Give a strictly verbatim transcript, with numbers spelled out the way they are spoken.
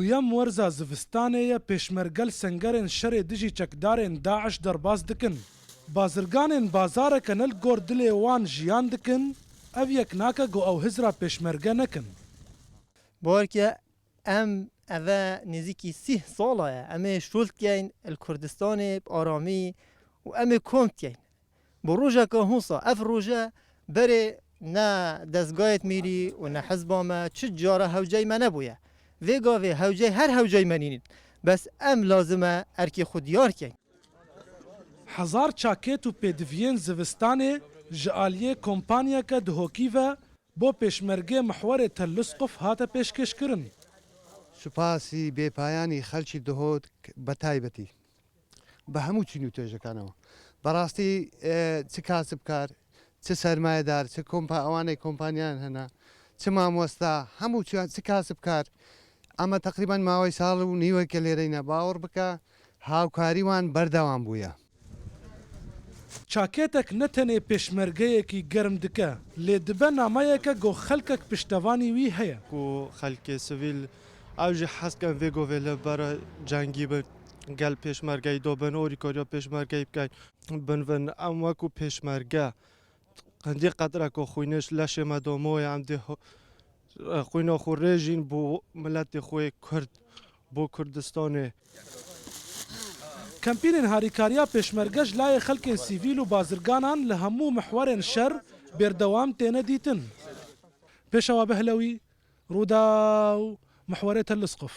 Duyem werza zivistanê ye, pêşmerge li sengerên şerê dijî çekdarên DAIŞ derbas dikin. Bazirganên bazareke ne li gor dilê wan jiyan dikin, ev yek nake ku ew hizra pêşmerge nekin. Bawer ke em eve nêzîkî sîh sala ye, em ê şûl dikeyn li Kurdistanê bi aramî û em ê kom dikeyn. Bi rojeke hûsa, ev roje berê ne dezgayêt mîrî û ne hizba me çi cara hewceyê me nebûye. Vê gavê hewceyê her hewceyê me nînin. Bes em lazim e erkê xwe diyar keyn. Hezar çakêt û pêdiviyên zivistanê ji aliyê kompanyeke Dihokî ve bo pêşmergê mihwerê Tellisqof hate pêşkêşkirin. Supasî bêpayane xelkî Dihok be taybetî. Bi hemû çîn û têjekanê we. Bi rastî, e, çi kasibkar, çi sermayedar, çi kompa-, ewanê kompaniyan hene, çi mamosta, hemû çi, çi kasibkar, em teqrîben mawey sal û nîweke lêreyne. Bawer bike, hawkarî wan berdewam bûye. Çakêtek ne tenê pêşmergeyekî germ dike, lê dibe nameyeke ku xelkek piştevanî wî heye. Ku xelkê sivîl ew jî hez dikin vê govê li ber cengî bin, gel pêşmergeyî do bin, orîkariya pêşmergeyî bikeyn. Binivin em wekû pêşmerge qindî qetreka xwînê ji leşê me de moye, em dê ho-, xwîna xwe rêjîn bo miletê xwe yê Kurd, bo Kurdistanê. Kempînên harîkariya pêşmerge ji layê xelkên sivîl û bazirganan li hemû mihwerên şer berdewam têne dîtin. Pêşewa Behlewî, Rûdaw, mihwerê Tellisqof.